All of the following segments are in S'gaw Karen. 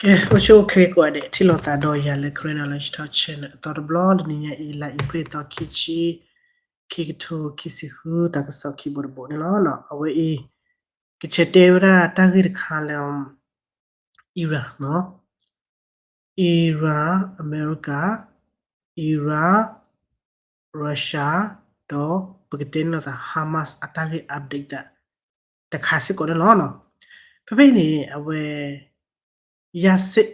ကဲ အိၣ်ဆူၣ်အိၣ်ချ့ကိးဂၤဒဲး ထံၣ်လိာ်သးဒီးယၤလၢ Karen Knowledge Talk Channel အသီတဘျီ တနံၤညါအံၤ လါအ့ဖြ့ၣ်သီခံဆံ ခံကထိခံဆံဃု တၢ်ကစီၣ်ခံဘိတဘိန့ၣ်လီၤ. အဝဲအံၤ ကဆဲးတဲဝဲဒၣ်တၢ်ဂ့ၢ်တခါလၢ Iran နီၤ Iran အမဲရကၤ Iran Russia ဒီးပကတဲန့ၣ်လီၤသး Hamas အတၢ်ဂ့ၢ် update သး တခါစ့ၢ်ကီးန့ၣ်လီၤ. ဖဲဖဲအံၤန့ၣ် အဝဲ ယၤစ့း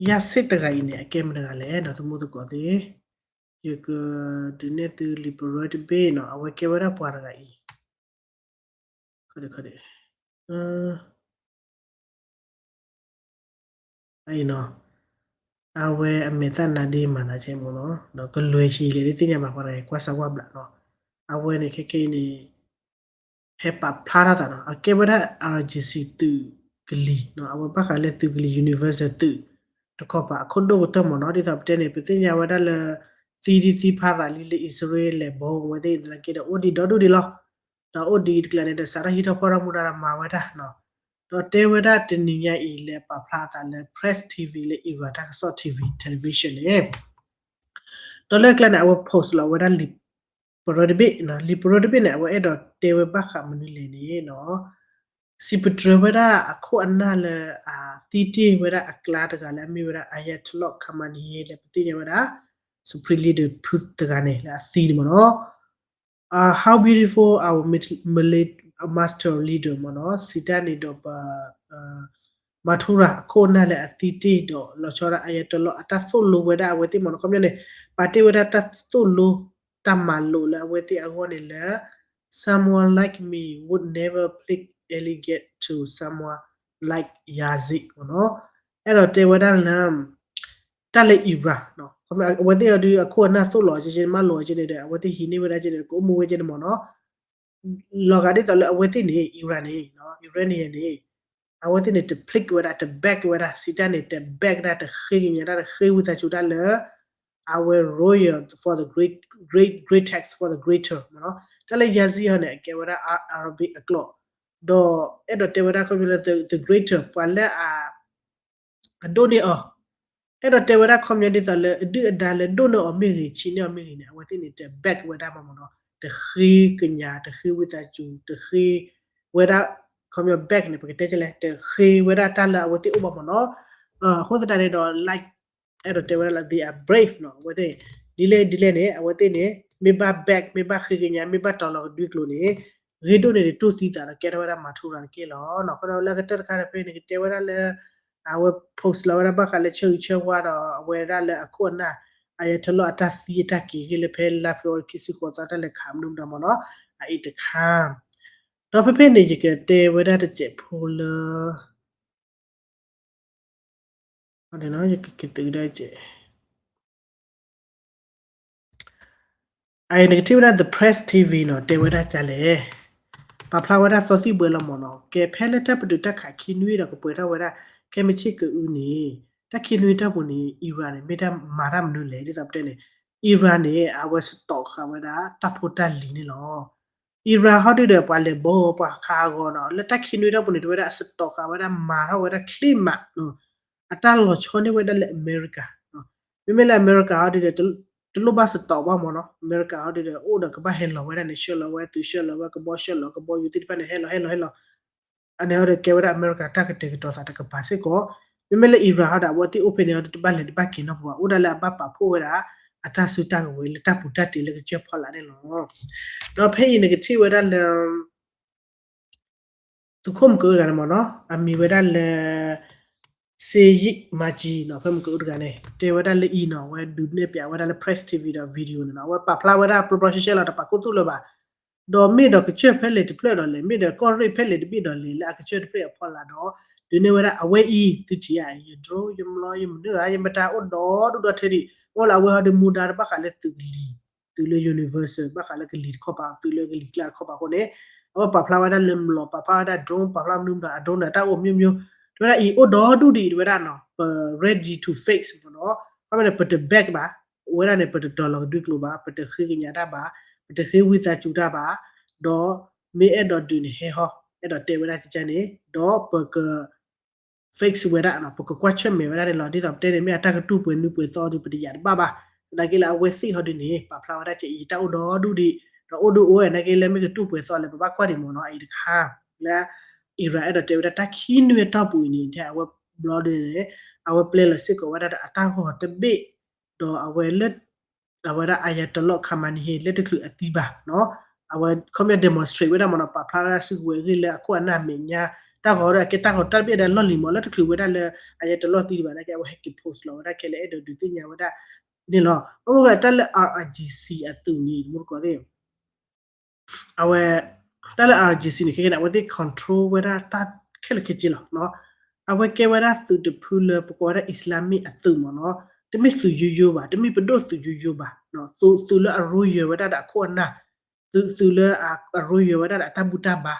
ယၤစ့းတဂၤအံၤန့ၣ် အကဲမတၤတဂၤလဲၣ် ဒီးသမူသကိးသ့ၣ် ယကဒုးနဲၣ်သုလံာ်ပရၢတဘ့ၣ်နီၤ အဝဲကဲဝဲဒၣ်ပှၤတဂၤအံၤ အံၤနီၤ အဝဲအမဲာ်သၣ်နါဒ့မၤသးကဲမ့ၢ်နီၤ ဒီးကလွဲၢ်ဆံးလဲၣ်ဒ်သ့ၣ်ညါဘၣ်ပှၤတဂၤအံၤ ကွၢ်စၢၤကွၢ်ဘျးနီၤ အဝဲန့ၣ်ခဲခဲအံၤန့ၣ် ဟဲပာ်ဖျါထီၣ်သးနီၤ အကဲဝဲဒၣ် R G C သုးကလံၤနီၤ အဝဲဘၣ်ဃးလၢသုးကလံၤ universal သုး တခီပၤအခိၣ်ဒိၣ်ကတၢၢ်မ့ၢ်နီၤ ဒ်သိးပတဲန့ၣ် ပသ့ၣ်ညါဝဲဒၣ်လၢ သံဒံသံဖးရၤလံလၢအံၣ်စရ့လး ဘီအဝဲသ့ၣ်သနာ်က့ဒီး အိၣ်ဒံးဒီဒူၣ်ဒံးလီၤ. ဒီးအိၣ်ဒံးတကျါန့ၣ်ဒီး စးထီၣ်ဟံးထီၣ်ဖီၣ်ထီၣ်မူဒါဒီးမၤဝဲဒၣ်နီၤ ဒီးတဲဝဲဒၣ်တနံၤညါအံၤလၢပာ်ဖျါအသးလၢ Press T V လၢ Iran တၢ်ကစီၣ် T V television န့ၣ် ဒီးလၢကျါန့ၣ် အဝဲ post လီၤဝဲဒၣ်လံာ်ပရၢတဘ့ၣ်နီၤ လံာ်ပရၢတဘ့ၣ်န့ၣ် အဝဲအဲၣ်ဒိးတဲဝဲဘၣ်ဃးမနုၤလဲၣ်န့ၣ်နီၤ စံးပတြၢၤဝဲဒၣ်အခိၣ်အနၢ်လၢ အသံတ့ၢ်ဝဲဒၣ်အကျါတဂၤလၢအမ့ၢ်ဝဲဒၣ် Ayatollah Khamenei လၢပသ့ၣ်ညါဝဲဒၣ် Supreme Leader ဖုတဂၤန့ၣ် လၢအသံန့ၣ်မ့ၢ်နီၤ How beautiful our master leader မ့ၢ်နီၤ စံးတၢ်န့ၣ်ဒီးပ မၤထူရၤအခိၣ်အနၢ်လၢအသံတ့ၢ်ဒီး လီၤဆီဒၣ် Ayatollah အတၢ်သိၣ်လိဝဲဒၣ်အဝဲသ့ၣ်မ့ၢ်နီၤ ခီပညီန့ၣ် ပာ်တ့ၢ်ဝဲဒၣ်တၢ်သိၣ်လိ တၢ်မၤလိာ်လၢအဝဲသ့ၣ်အဂီၢ်န့ၣ်လၢ someone like me would never plead allegiance to someone like Yazid မ့ၢ်နီၤ အဲၣ်ဒိးတဲဝဲဒၣ်လၢ တၢ်လၢ Iran အဝဲသ့ၣ်အဒုးအခိၣ်အနၢ်သိၣ်လိအီၤကဲကဲန့ၣ် မၢလိာ်အီၤကဲန့ၣ်ဒီး အဝဲသ့ၣ်ဟံးန့ၢ်ဝဲဒၣ်ကဲန့ၣ် ကအိၣ်မူဝဲကဲန့ၣ်မ့ၢ်နီၤ လီၤဂာ်ဒ်သိးလၢအဝဲသ့ၣ်န့ၣ် Iran န့ၣ် Iranian န့ၣ် အဝဲသ့ၣ်န့ၣ် တ plead ဝဲဒၣ် တ back ဝဲဒၣ် စံးတၢ်န့ၣ် တ back ဒၣ် တဃ့ကညးတၢ် တဃ့ဝံသးစူၤတၢ်လၢ အဝဲ royal for the great, great, greatest for the greater မ့ၢ်နီၤ တၢ်လၢ Yazid ဟီန့ၣ် အကဲဝဲဒၣ် Arabic အကျိာ် ဒီးအဲၣ်ဒိးတဲဝဲဒၣ်ခီပညီလၢ the greater ပှၤလၢအ အဒိၣ်န့ၢ်အီၤ အဲၣ်ဒိးတဲဝဲဒၣ်ခီပညီဒ်သိးလၢ အဒုၣ်အဒါလၢဒိၣ်န့ၢ်အီၤမ့ၢ်ဂ့ၤ ဆံးန့ၢ်အီၤမ့ၢ်ဂ့ၤန့ၣ် အဝဲသ့ၣ်န့ၣ် တ back ဝဲဒၣ်ဘၣ်မ့ၢ်နီၤ တဃ့ကညး တဃ့ဝံသးစူၤ တဃ့ဝဲဒၣ် ခီပညီ back န့ၣ် ပကတဲကလဲၣ် တဃ့ဝဲဒၣ်တၢ်လၢအဝဲသ့ၣ်အိၣ်ဘၣ်မ့ၢ်နီၤ အဃိသတးန့ၣ်ဒီး like အဲၣ်ဒိးတဲဝဲဒၣ်လၢ they are brave နီၤ အဝဲသ့ၣ် ဒ်လဲၣ်ဒ်လဲၣ်န့ၣ် အဝဲသ့ၣ်န့ၣ် မ့ၢ်ဘၣ် back မ့ၢ်ဘၣ်ဃ့ကညး မ့ၢ်ဘၣ်တီၤလီၤကဒွံကျိၤန့ၣ် ဂ့ၤဒိၣ်န့ၢ်ဒံးတူၢ်သံသးဒီးကဲထီၣ်ဝဲဒၣ်မၤထူရၤတက့ၢ်လီၤ. အဃိဒီးလၢအကတၢၢ်တခါန့ၣ် ဖဲန့ၣ်ကတဲဝဲဒၣ်လၢ အဝဲ post လီၤဝဲဒၣ်ဘၣ်ဃးလၢဆၢဂ့ၤဆၢဝါဒီးအဝဲဒၣ်လၢအခိၣ်အနၢ် Ayatollah အတၢ်သံအတၢ်က့ၤဂ့ၢ်လၢဖဲလါ February ခံဆံဃိးသီတၢ်လဲၤခးမနုၤမတၤမ့ၢ်နီၤ အအံၤတခါ ဒီးဖဲဖဲန့ၣ် ယကတဲဝဲဒၣ်တစဲးဖိလၢ ယကက့ၤသုးဒၣ်စဲး အအံၤနကထံၣ်ဝဲဒၣ် The Press T V နီၤ တဲဝဲဒၣ်ကလဲၣ် ပာ်ဖျါဝဲဒၣ်သီသံၣ်ဘှဲလီၤမ့ၢ်နီၤ ကဲဖဲလၢတၢ်ပတုာ်တၢ်ခးခံနွံဒီးကပှဲၤထီၣ်ဝဲဒၣ် ခဲမုၢ်ဆ့ၣ်ကအုန့ၣ် တၢ်ခံနွံတၢ်ပူၤန့ၣ် Iran န့ၣ် မ့ၢ်တၢ်မၤတၢ်မနုၤလဲၣ် ဒ်သိးပတဲန့ၣ် Iran န့ၣ် အဝဲစတီးဃာ်ဝဲဒၣ်တၢ်ဖိတၢ်လံၤန့ၣ်လီၤ. Iran ဟီဒုဒီး ပှၤလဲၤဘီပှၤခးအဂီၢ်နီၤ လၢတၢ်ခံနွံတၢ်ပူၤန့ၣ် တဲဝဲဒၣ်အစတီးဃာ်ဝဲဒၣ်မၤထီၣ်ဝဲဒၣ်ချ့မး အတၢ်လီၤဆီန့ၢ်ဝဲဒၣ်လၢအမဲရကၤ မ့မ့ၢ်လၢအမဲရကၤဟီဒုဒီး တလိၣ်ဘၣ်စတီးဘၣ်မ့ၢ်နီၤ အမဲရကၤဟီဒုဒီး အိၣ်ဒီးကဘၣ်ဟဲလီၤဝဲဒၣ်န့ၣ် ဆှၢလီၤဝဲသုး ဆှၢလီၤဝဲကဘီ ဆှၢလီၤကဘီယူၤသ့ၣ်တဖၣ်န့ၣ် ဟဲလီၤ ဟဲလီၤ ဟဲလီၤ အန့ၣ်ဟီဒီးကဲဝဲဒၣ်အမဲရကၤတၢ်ကတဲာ်ကတီၤသးတကပၤစ့ၢ်ကီး မ့မ့ၢ်လၢ Iran ဟီဒီး အဝဲသ့ၣ်အိၣ်ဖဲန့ၣ်ဟီဒီး တဘၣ်လဲၤတဘၣ်က့ၤနီတပူၤဘၣ် အိၣ်ဒၣ်လၢအဘၣ်ပာ်ဖှိၣ်ဝဲဒၣ် အတၢ်စုတၢ်ကဝဲၤလၢတၢ်ပူၤတၢ်တ့ၤလၢကစၢၢ်ဖီလာ်န့ၣ်လီၤ. ဒီးဖဲအံၤနကထံၣ်ဝဲဒၣ်လၢ သုးခိၣ်မုၢ်ကအုတဂၤန့ၣ်မ့ၢ်နီၤ အမံၤဝဲဒၣ်လၢ စ့ယံးမၤကံနီၤ ဖဲမုၢ်ကအုတဂၤန့ၣ် တဲဝဲဒၣ်လၢအံၤနီၤ အဝဲဒုးနဲၣ်ပၠးဝဲဒၣ်လၢ Press T V ဒီး video န့ၣ်နီၤ အဝဲပာ်ဖျါဝဲဒၣ် ပျီပျီရှဲရှဲလီၤ တပာ်ခူသူၣ်လၢၤဘၣ် ဒီးမ့ၢ်ဒီးကစၢၢ်ဖဲလဲၣ်တဖျၢၣ်ဒီးလဲၣ် မ့ၢ်ဒီးကီၢ်ရ့ၣ်ဖဲလဲၣ်တဘ့ၣ်ဒီးလဲၣ် လၢအကစၢၢ်တဖျၢၣ်အဖီလာ်ဒီး ဒုးနဲၣ်ဝဲဒၣ်အဝဲအံၤ သုထံၣ်ဧါ ယ drone ယ မျီ ယမနုၤဧါ ယမတၤအိၣ်ဒီဒူၣ်ဒီထၢဒံး အိၣ်လၢအဝဲဟီဒီးမူဒါတဘၣ်ဃးလၢသုးကလံၤ သုးလၢ universal ဘၣ်ဃးလၢကလံၤတခီပၤ သုးလၢကလံၤကျါတခီပၤအဃိန့ၣ် အဝဲပာ်ဖျါဝဲဒၣ်လၢမျီ ပာ်ဖျါဝဲဒၣ် drone ပာ်ဖျါမနုၤမတၤ အ drone န့ၣ် အတၢ်အိၣ် မျိုးမျိုး တဲဝဲဒၣ်အံၤအိၣ်ဒီဒူၣ်ဒံး တဲဝဲဒၣ်နီၤ ပ ready to face မ့ၢ်နီၤ ခီမ့ၢ်န့ၣ် ပတ back ဘၣ် ဝဲဒၣ်န့ၣ် ပတတီၤလီၤကဒွံကျိၤဘၣ် ပတဃ့ကညးတၢ်ဘၣ် ပတဃ့ဝံသးစူၤတၢ်ဘၣ် ဒီးမ့ၢ်အဲၣ်ဒိးဒုးန့ၣ်ဟဲဟီ အဲၣ်ဒိးတဲဝဲဒၣ်ကကန့ၣ် ဒီးပက fix ဝဲဒၣ်နီၤ, ပကကွၢ်ဆၢၣ်မဲာ်ဝဲဒၣ်န့ၣ်လီၤ. ဒ်သိးပတဲန့ၣ် မ့ၢ်အတၢ်ကတူၢ်ပှဲၤနွံပှဲၤသီဒီး ပတယာ်တဘၣ်ဘၣ်. သနာ်က့လၢအဝဲသ့ၣ်ဟီဒုန့ၣ် ပာ်ဖျါဝဲဒၣ်ကဲအံၤ တၢ်အိၣ်ဒီဒူၣ်ဒံး, ဒီးအိၣ်ဒုအိၣ်ဝဲ သနာ်က့လၢမ့ၢ်ကတူၢ်ပှဲၤသီလဲၣ် ပဘၣ်ကွၢ်ဒံးမ့ၢ်နီၤ. အအံၤတခါ လၢ Iran အဲၣ်ဒိးတဲဝဲဒၣ်တၢ်ခံနွံအတီၢ်ပူၤအံၤန့ၣ် ထဲအဝဲဘျီဒုန့ၣ် အဝဲပျဲလီၤစ့ၢ်ကီးဝဲဒၣ်ဒီးအတၢ်ဂီၤတဘ့ၣ်, ဒီးအဝဲလၢ အဝဲဒၣ် Ayatollah Khamenei လၢတချုးအသံဘၣ်နီၤ, အဝဲ ခီပညီ demonstrate ဝဲဒၣ်မ့ၢ်နီၤ, ပာ်ဖျါဝဲဒၣ်စုကဝဲၤအဂ့ၢ်လၢအခိၣ်အနၢ်အမဲာ်ညါ, တၢ်ဂီၤဒီး အကဲတၢ်ဂီၤတၢ်တဘ့ၣ်ဒီးလီၢ်လံၤမ့ၢ် လၢတချုးဝဲဒၣ်လၢ Ayatollah သံဒံးဘၣ် သနာ်က့ အဝဲဟဲက့ၤ post လီၤဝဲဒၣ်ခဲလၢာ် အဲၣ်ဒိးဒုးသ့ၣ်ညါဝဲဒၣ်န့ၣ်လီၤ. ဘၣ်မနုၤဃိလဲၣ် တၢ်လၢ IRGC အသုးန့ၣ် တမူတကိးသ့ၣ် အဝဲ တၢ်လၢ IRGC န့ၣ် ခဲကနံၣ် အဝဲသ့ၣ် control ဝဲဒၣ်တၢ်ခဲလၢာ်ခဲဆ့လီၤ. အဝဲကဲဝဲဒၣ်သုးတဖုလၢပကိးဝဲဒၣ် Islamic အသုးမ့ၢ်နီၤ, တမ့ၢ်သုးယိယိဘၣ်, တမ့ၢ်ပဒိၣ်သုးယိယိဘၣ်, သုးလၢအရိယၢၤဝဲဒၣ်ဒီးအခိၣ်အနၢ်, သုးလၢအရိယၢၤဝဲဒၣ်ဒီးအတၢ်ဘူၣ်တၢ်ဘါ.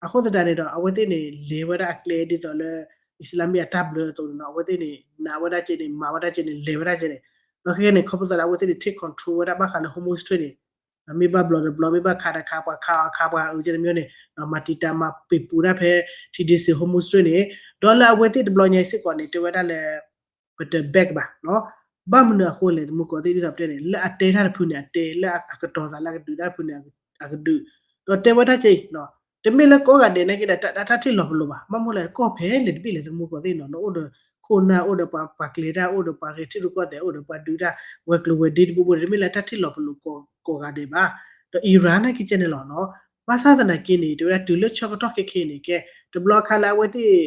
အဃိသတးန့ၣ်ဒီး အဝဲသ့ၣ်န့ၣ် လဲၤဝဲဒၣ်အကျဲဒ်သိးလၢ Islamic အတၢ်ဘျၢအသိးန့ၣ်နီၤ, အဝဲသ့ၣ်န့ၣ် နာ်ဝဲဒၣ်ကဲန့ၣ် မၤဝဲဒၣ်ကဲန့ၣ် လဲၤဝဲဒၣ်ကဲန့ၣ်, ဒီးခဲကနံၣ်န့ၣ် ခီဖျိသးလၢအဝဲသ့ၣ်န့ၣ် take control ဝဲဒၣ်ဘၣ်ဃးလၢ Hormuz Strait န့ၣ် မ့ၢ်ဘၣ်ဘျီတဘျီ မ့ၢ်ဘၣ်ခးတခါပှၤခးအီၤခးပှၤအုးကဲတမံၤန့ၣ် မၤတံာ်တာ်မၤပ့ၤပူၤဒၣ်ဖဲ ထံဒ့စ့ Hormuz Strait န့ၣ်, ဒီးလၢအဝဲသ့ၣ်တဘျီညါအံၤစ့ၢ်ကီးန့ၣ် တဲဝဲဒၣ်လၢ ပတ back ဘၣ်နီၤ. ဘၣ်မနုၤအဃိလဲၣ် တမူတကိးသ့ၣ်ဒ်သိးပတဲန့ၣ် လၢအတဲတၢ်တဖုန့ၣ် အတဲလၢအကတီၤသးလၢအကဒုးတၢ်တဖုန့ၣ် အကဒုး, ဒီးတဲဝဲဒၣ်ကဲအံၤ တမ့ၢ်လၢကိးဂၤဒဲးနာ်က့ဒီး တၢ်ထံၣ်လီၤပလိာ်ဘၣ်, ဘၣ်မနုၤလဲၣ်ကိးဖဲလဲၣ်တဘ့ၣ်လဲၣ် တမူတကိးသ့ၣ်နီၤ, နအိၣ်ဒီးခိၣ်နၢ် အိၣ်ဒီးပှၤကျဲၤတၢ် အိၣ်ဒီးပှၤဂဲၤထံရူၢ်ကီၢ်သဲး အိၣ်ဒီးပှၤဒုးတၢ် ဝဲၤကျိၤဝဲၤဒ့တဘိဘိန့ၣ် တမ့ၢ်လၢတၢ်ထံၣ်လီၤပလိာ်ကိးဂၤဒဲးဘၣ်. ဒီး Iran နာ်က့ကဲန့ၣ်လီၤနီၤ. ဘၣ်ဆၣ်သနာ်က့န့ၣ် တဲဝဲဒၣ်တုၤလၢဆၢကတီၢ်ခဲခဲအံၤန့ၣ် ကဲ တဘျီခါလၢအဝဲသ့ၣ်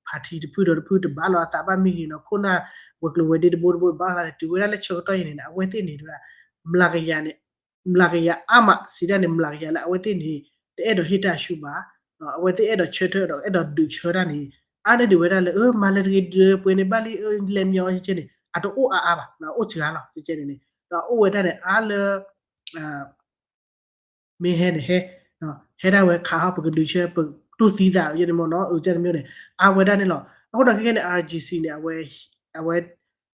party တဖုဒီးတဖုတဘၣ်လီၤအသးဘၣ်မ့ၢ်ဂ့ၤနီၤ, ခိၣ်နၢ် ဝဲၤကျိၤဝဲၤဒ့တဘိတဘိဘၣ်လီၤသးန့ၣ် တုၤဝဲဒၣ်လၢဆၢကတီၢ်အံၤန့ၣ် အဝဲသ့ၣ်န့ၣ် တဲဝဲဒၣ် မျးကယၤန့ၣ် မျးကယၤအါမး စံးတၢ်န့ၣ် မျးကယၤလၢအဝဲသ့ၣ်န့ၣ် တအဲၣ်ဒိးဟ့ၣ်တၢ်ဆူၣ်ဘၣ်, အဝဲသ့ၣ်အဲၣ်ဒိးဆၢထၢၣ်ဒီးအဲၣ်ဒိးဒုးဆၢတၢ်န့ၣ် အါန့ၢ်ဒံးဝဲဒၣ်လၢ အၢ မၤလၢတဂ့ၤဒုးပှဲၤန့ၣ်ဘၣ်လံ အၢ လဲၤမညီကဲန့ၣ် အတအိၣ်အါအါဘၣ်, အိၣ်စှၤလီၤကဲန့ၣ်န့ၣ် ဒီးအအိၣ်ဝဲဒၣ်န့ၣ် အါလၢ မ့ၢ်ဟဲန့ၣ်ဟဲ, ဟဲဒၣ်ဝဲခးဟီၣ် ပကဒုးဆၢ ပတူၢ်သံသးယဲန့ၣ်မ့ၢ်နီၤ, အကဲတမံၤန့ၣ် အါဝဲဒၣ်န့ၣ်လီၤ. အဃိဒီးခဲကနံၣ်န့ၣ် IRGC န့ၣ် အဝဲ အဝဲ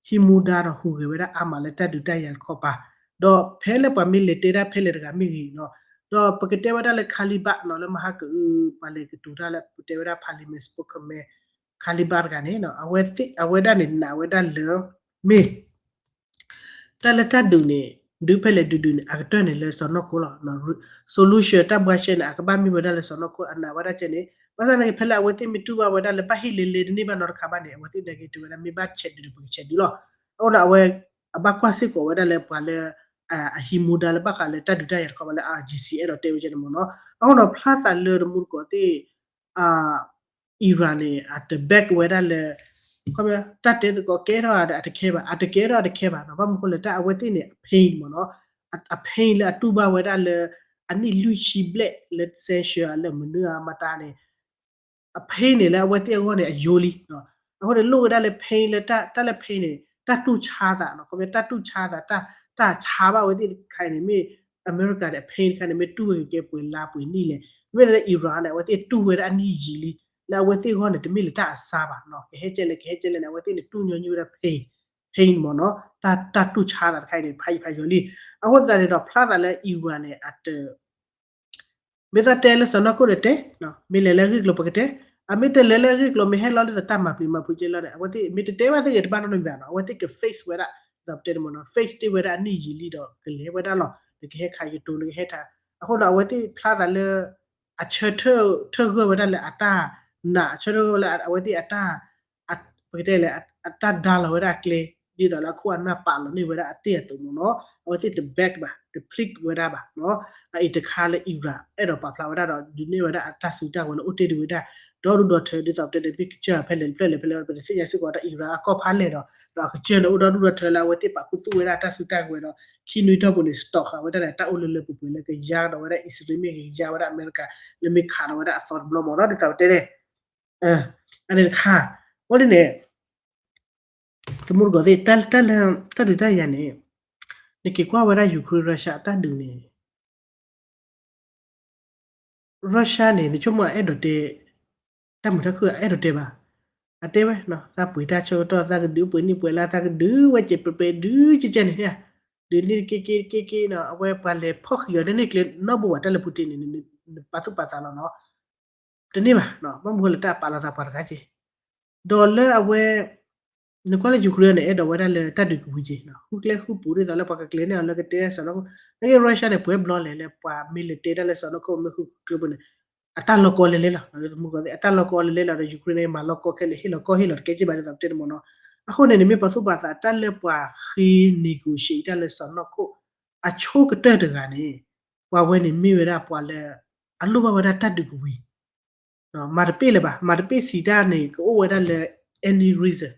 ဟံးမူဒါဒီးဟူးဂဲၤဝဲဒၣ်အါမး လၢတၢ်ဒုးတၢ်ယၤတခီပၤ, ဒီးဖဲလၢပှၤမ့ၢ်လဲၤတဲဒၣ်ဖဲလဲၣ်တဂၤမ့ၢ်ဂ့ၤနီၤ, ဒီးပကတဲဝဲဒၣ်လၢ Khalibak နီၤ လၢမဟါကအု ပှၤလဲၤကတိၤတၢ်လၢ ပတဲဝဲဒၣ် parliament spokesman Khalibak တဂၤန့ၣ် အဝဲဒၣ်န့ၣ် နာ်ဝဲဒၣ်လၢ မ့ၢ် တၢ်လၢတၢ်ဒုးန့ၣ် ဒုးဖဲလဲၣ်ဒုးဒုးန့ၣ် အကတၢၢ်န့ၣ်လၢစီၤနီၢ်ခိလီၤ. solution တၢ်ဘှါရှဲန့ၣ် အကဘၣ်မ့ၢ်ဝဲဒၣ်လၢစီၤနီၢ်ခိ အနာ်ဝဲဒၣ်ကဲန့ၣ် ဘၣ်ဆၣ်သနာ်က့ ဖဲလၢအဝဲသ့ၣ်မ့ၢ်တူၢ်ဘၣ်ဝဲဒၣ်လၢဘၣ်ဟ့ၣ်လ့လ့တန့ၢ်ဘၣ်နီတခါဘၣ်န့ၣ် အဝဲသ့ၣ်နာ်က့ တဲဝဲဒၣ်မ့ၢ်ဘၣ်ဆဲးဒုးဒီး ပကဆဲးဒုးလီၤ. အဃိဒီးအဝဲ အဘၣ်ကွၢ်စ့ၢ်ကီးဝဲဒၣ်လၢပှၤလၢ အဟံးမူဒါလၢဘၣ်ဃးလၢတၢ်ဒုးတၢ်ယၤတခီပၤလၢ IRGC အဲၣ်ဒိးတဲဝဲကဲန့ၣ်မ့ၢ်နီၤ. အဃိဒီးဖျါသးလၢတမူတကိးသ့ၣ် Iran န့ၣ် အတ back ဝဲဒၣ်လၢ တၢ်တဲသကိးကဲထီၣ်ဒီးအတခဲဘၣ်, အတကဲထီၣ်အတခဲဘၣ်နီၤ. ဘၣ်မနုၤဃိလဲၣ် တၢ်အဝဲသ့ၣ်န့ၣ် အ pain မ့ၢ်နီၤ, အ pain လၢအတူၢ်ဘၣ်ဝဲဒၣ်လၢ အနံၣ်လွံၢ်ဆံဘျဲၣ်လၢ sanction လၢမနုၤအမတၤန့ၣ် အ pain န့ၣ်လၢအဝဲသ့ၣ်အဂီၢ်န့ၣ် အယိလံ. အဃိန့ၣ် လိၣ်ဝဲဒၣ်လၢ pain လၢတၢ်လၢ pain န့ၣ် တၢ်တူၢ်ဆါသးနီၤ, ခီပညီတၢ်တူၢ်ဆါသး တၢ်ဆါဘၣ်အဝဲသ့ၣ်တခါအံၤန့ၣ် မ့ၢ်အမဲရကၤဒီး အ pain တခါန့ၣ် မ့ၢ်တူၢ်ဝဲကဲပှဲၤလါပှဲၤနံၣ်လဲၣ်. မ့မ့ၢ်လၢ Iran န့ၣ် အဝဲသ့ၣ်တူၢ်ဝဲဒၣ်အနံၣ်ယံာ်လံ, လၢအဝဲသ့ၣ်အဂီၢ်န့ၣ် တမ့ၢ်လၢတၢ်အဆါဘၣ်နီၤ, ကဟဲကဲလဲၣ် ကဟဲကဲလဲၣ်န့ၣ် အဝဲသ့ၣ်န့ၣ် တူၢ်ညီနုၢ်ဝဲဒၣ် pain, pain မ့ၢ်နီၤ, တၢ်တူၢ်ဆါသးတခါအံၤန့ၣ် ဖးယံာ်ဖးယီၤလံ. အဃိသတးန့ၣ်ဒီး ဖျါသးလၢ Iran န့ၣ် အတ မ့ၢ်သးတဲလၢစီၤနီၢ်ခိဒီးတဲ, မ့ၢ်လဲၤလၢအဂ့ၢ်ကျိၤပကတဲ, အမ့ၢ်တလဲၤလၢအဂ့ၢ်ကျိၤ မ့ၢ်ဟဲလီၤဒ်သိးတၢ်မၤပျံၤမၤဖုးကဲလီၤန့ၣ် အဝဲသ့ၣ်မ့ၢ်တတဲဘၣ်သ့ၣ်ဂ့ၤတဘၣ်နီတမံၤဘၣ်နီၤ, အဝဲသ့ၣ်က face ဝဲဒၣ်, ဒ်သိးပတဲန့ၣ်မ့ၢ်နီၤ, face တ့ၢ်ဝဲဒၣ်အနံၣ်ယံာ်လံဒီး ကလဲၤဝဲဒၣ်လီၤ, နကဟဲခးယတိၤ နကဟဲထး, အဃိဒီးအဝဲသ့ၣ်ဖျါသးလၢ အဆၢထၢၣ်ဂၢၢ်ဝဲဒၣ်လၢအတၢ်နာ်, အဆၢထၢၣ်ဂၢၢ်ဝဲဒၣ်လၢအတၢ် ပကတဲလဲၣ် အတၢ်ဒါလီၤဝဲဒၣ်အကျဲ ဒ်သိးလၢအခိၣ်အနၢ်ပာ်လီၤန့ၢ်ဝဲဒၣ်အတ့ၢ်အသိးမ့ၢ်နီၤ, အဝဲသ့ၣ်တ back ဘၣ်, တ plead ဝဲဒၣ်ဘၣ်နီၤ. အအံၤတခါလၢ Iran အဲၣ်ဒိးပာ်ဖျါဝဲဒၣ်ဒီး ဒုးနဲၣ်ဝဲဒၣ်အတၢ်စုတၢ်ဝဲၤလၢအိၣ်တ့ၢ်ဒံးဝဲဒၣ် ဒီဒူၣ်ဒီထၢ ဒ်သိးပတဲန့ၣ် မ့ၢ်ကစၢၢ်ဖဲလဲၣ်ဖဲလဲၣ်ဖဲလဲၣ် ပတသ့ၣ်ညါစ့ၢ်ကီးတၢ် Iran အကီၢ်ဖးလဲၢ်ဒီး ဒီးအကစၢၢ်န့ၣ် အိၣ်ဒီဒူၣ်ဒီထၢလၢအဝဲသ့ၣ်ပာ်ခူသူၣ်ဝဲဒၣ်တၢ်စုတၢ်ဝဲၤဒီး ခံနွံတီၢ်ပူၤန့ၣ် စတီးဃာ်ဝဲဒၣ်န့ၣ် တၢ်အိၣ်လၢလၢပှဲၤပှဲၤလၢကယါဒီးဝဲဒၣ်အံၣ်စရ့လးမ့ၢ်ဂ့ၤ ကယါဝဲဒၣ်အမဲရကၤ လၢမ့ၢ်ခးဒီးဝဲဒၣ်အသီတဘျီမ့ၢ်နီၤ ဒ်သိးပတဲန့ၣ် အန့ၣ်တခါ အဃိန့ၣ်န့ၣ် တမူတကိးသ့ၣ် တၢ်လၢ တၢ်ဒုးတၢ်ယၤန့ၣ် နက့ၤကွၢ်ဝဲဒၣ် Ukraine Russia အတၢ်ဒုးန့ၣ် Russia န့ၣ် နဆိကမိၣ်အအဲၣ်ဒိးတဲ တၢ်မုာ်တၢ်ခုၣ်အအဲၣ်ဒိးတဲဘၣ်. အတဲဝဲ သးပှ့ၤတၢ်ဆၢကတီၢ် သးကဒုးပှဲၤနံၣ်ပှဲၤလါ သးကဒုးဝဲကဲးပဲးပဲး ဒုးကဲကဲန့ၣ် ဒုးန့ၢ်က့က့က့က့နီၤ အဝဲပှၤလဲၤဖီၣ်ဃံးအီၤ တန့ၢ်ကျဲနီတဘိဘၣ် တၢ်လၢ Putin န့ၣ် နပာ်သူၣ်ပာ်သးလီၤနီၤ တန့ၢ်ဘၣ် ဘၣ်မနုၤဃိလၢတၢ်ပာ်လီၤသးပှၤတဂၤက့ၤ ဒီးလၢအဝဲ နကွၢ်လၢ Ukraine န့ၣ် အဲၣ်ဒိးဝဲဒၣ်လၢတၢ်ဒုးကဝံၤက့ၤ ဃုကျဲဃုပူၤ ဒ်သိးလၢပှၤကကျဲၤန့ၢ်အီၤလၢကတဲတၢ်လၢစီၤနီၢ်ခိၣ် နာ်က့ Russia န့ၣ် ပှဲၤဘျီလဲၣ်လၢပှၤမ့ၢ်လဲၤတဲတၢ်လၢစီၤနီၢ်ခိၣ်မ့ၢ်ဃုကျဲပူၤန့ၣ် အတၢ်လီၤကီလဲၤလဲၣ်လီၤ အတၢ်လီၤကီလဲၤလဲၣ်လီၤဒီး Ukraine န့ၣ် မၤလီၤကီခဲလၢာ် ဟ့ၣ်လီၤကီဟ့ၣ်လီၤတကဲက့ဘၣ်ဒ်သိးပတဲန့ၣ်မ့ၢ်နီၤ အဃိန့ၣ်န့ၣ် မ့ၢ်ပှၤသူၣ်ပှၤသးတၢ်လၢပှၤဃ့ negotiate တၢ်လၢစီၤနီၢ်ခိၣ် အဆိကတၢၢ်တဂၤန့ၣ် ပှၤဝဲန့ၣ်မ့ၢ်ဝဲဒၣ်ပှၤလၢ အလိၣ်ဘၣ်ဝဲဒၣ်တၢ်ဒုးကဝံၤ မၤတပ့ၢ်လၢၤဘၣ် မၤတပ့ၢ်စံးတၢ်န့ၣ် ကအိၣ်ဝဲဒၣ်လၢ any reason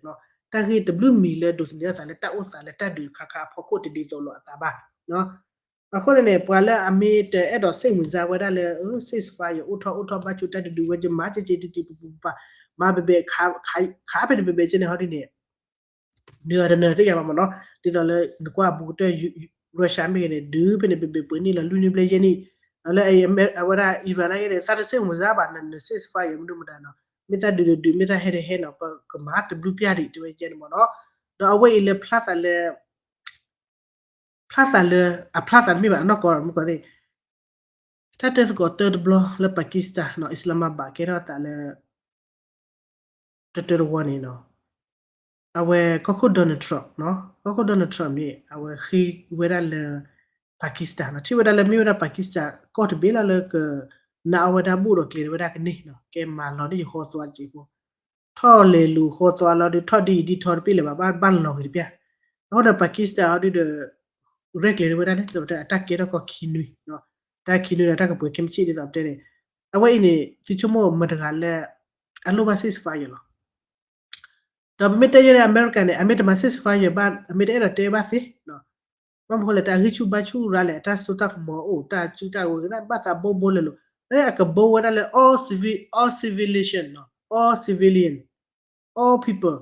တၢ်ဂ့ၢ်တဘျုးမံၤလၢဒိးသန့ၤအသးလၢတၢ်အိၣ်သးလၢတၢ်ဒုးခါခါအဖီခိၣ်တဒ်သိးလိာ်အသးဘၣ် အဃိန့ၣ်န့ၣ် ပှၤလၢအမ့ၢ်တအဲၣ်ဒိးစ့ၢ်မုာ်စါဝဲဒၣ်လၢ ceasefire အိၣ်ထီၣ်အိၣ်ထီၣ်ဘၣ်ဆိတၢ်ဒုးဒုးဝဲကမၤကက့တံၤတံၤပူၤပူၤပၤ မၤဘဲဘဲ ခးဖဲန့ၣ်ဘဲဘဲက့န့ၣ်ဟီဒ်န့ၣ် နတနၢၤသ့ၣ်ညါဘၣ်မ့ၢ်နီၤ ဒ်သိးလၢနကွၢ်အဘူးကတၢၢ် Russia မ့ၢ်ဂ့ၤန့ၣ် ဒုးဖဲန့ၣ်ဘဲဘဲပှဲၤနံၣ်လီၤ လွံၢ်နံၣ်ဘျဲၣ်ယဲၢ်နံၣ် ဒီးလၢအဝဲဒၣ် Iran နာ်က့န့ၣ် သးတစ့ၢ်မုာ်စါဘၣ် န ceasefire မနုၤမတၤနီၤ မ့ၢ်သးဒုးဒုးဒုး မ့ၢ်သးဟဲတဟဲနီၤ ပကမၤတဘျုးပျၢ်ဒံး တဲဝဲကဲန့ၣ်မ့ၢ်နီၤ ဒီးအဝဲအံၤလၢဖျါသးလၢ ဖျါသးလၢ အဖျါသးတမ့ၢ်ဘၣ် အနီၢ်ကီၢ်မ့ၢ်ကီၢ်သ့ၣ် တၢ်တဲသကိးတၢတဘျီလၢ Pakistan နီၤ Islamabad ကဲထီၣ်သးလၢ တတၢတဝီန့ၣ်နီၤ အဝဲကီၢ်ခိၣ် Donald Trump နီၤ ကီၢ်ခိၣ် Donald Trump န့ၣ် အဝဲဃ့ဝဲဒၣ်လၢ Pakistan နီၤ ထံၣ်ဝဲဒၣ်လၢမ့ၢ်ဝဲဒၣ် Pakistan ကီၢ်တဘ့ၣ်လီၤလၢက နာ်အီၣ်ဝဲဒၣ်ဘူၣ်ဒီးကျဲၤဝဲဒၣ်ကန့ၢ်နီၤ ကဲမၤလီၤန့ၢ်ယဃီသွါတစဲးဖိ ထီၣ်လဲၤလူၤဃီသွါလီၤဒီး ထီၣ်ဒ်အံၤဒ်ထီတပ့ၢ်လၢၤဘၣ် ဘၣ်လီၤဂ့ၤတပျၢ် အဃိဒီး Pakistan ဟီဒုဒီး ရဲၣ်ကျဲၤဝဲဒၣ်န့ၣ် အတၢ်ကဲထီၣ်ကီၢ်ခံနွံ တၢ်ခံနွံဒီး တၢ်ကပှဲၤခဲမုၢ်ဆ့ၣ်ဒ်သိးပတဲန့ၣ် အဝဲအံၤန့ၣ် သုဆိကမိၣ်မတၤတဂၤလၢ အလိၣ်ဘၣ် ceasefire လီၤ ဒီးပမ့ၢ်တဲယဲဒၣ် အမဲရကၤန့ၣ် အမ့ၢ်တမၤ ceasefire ဘၣ် အမ့ၢ်တအဲၣ်ဒိးတဲဘၣ်သ့ ဘၣ်မနုၤဃိလဲၣ် တၢ်ဂံၢ်ဆူၣ်ဘါဆူၣ်ရၤလဲၣ် အတၢ်စိတၢ်ကမီၤအိၣ် တၢ်စုတၢ်ဝဲၤကဒၣ် ဘၣ်သးဘိဘိလဲၤလိာ် လၢအကဘိဝဲဒၣ်လၢ all civil all civilian နီၤ all civilian all people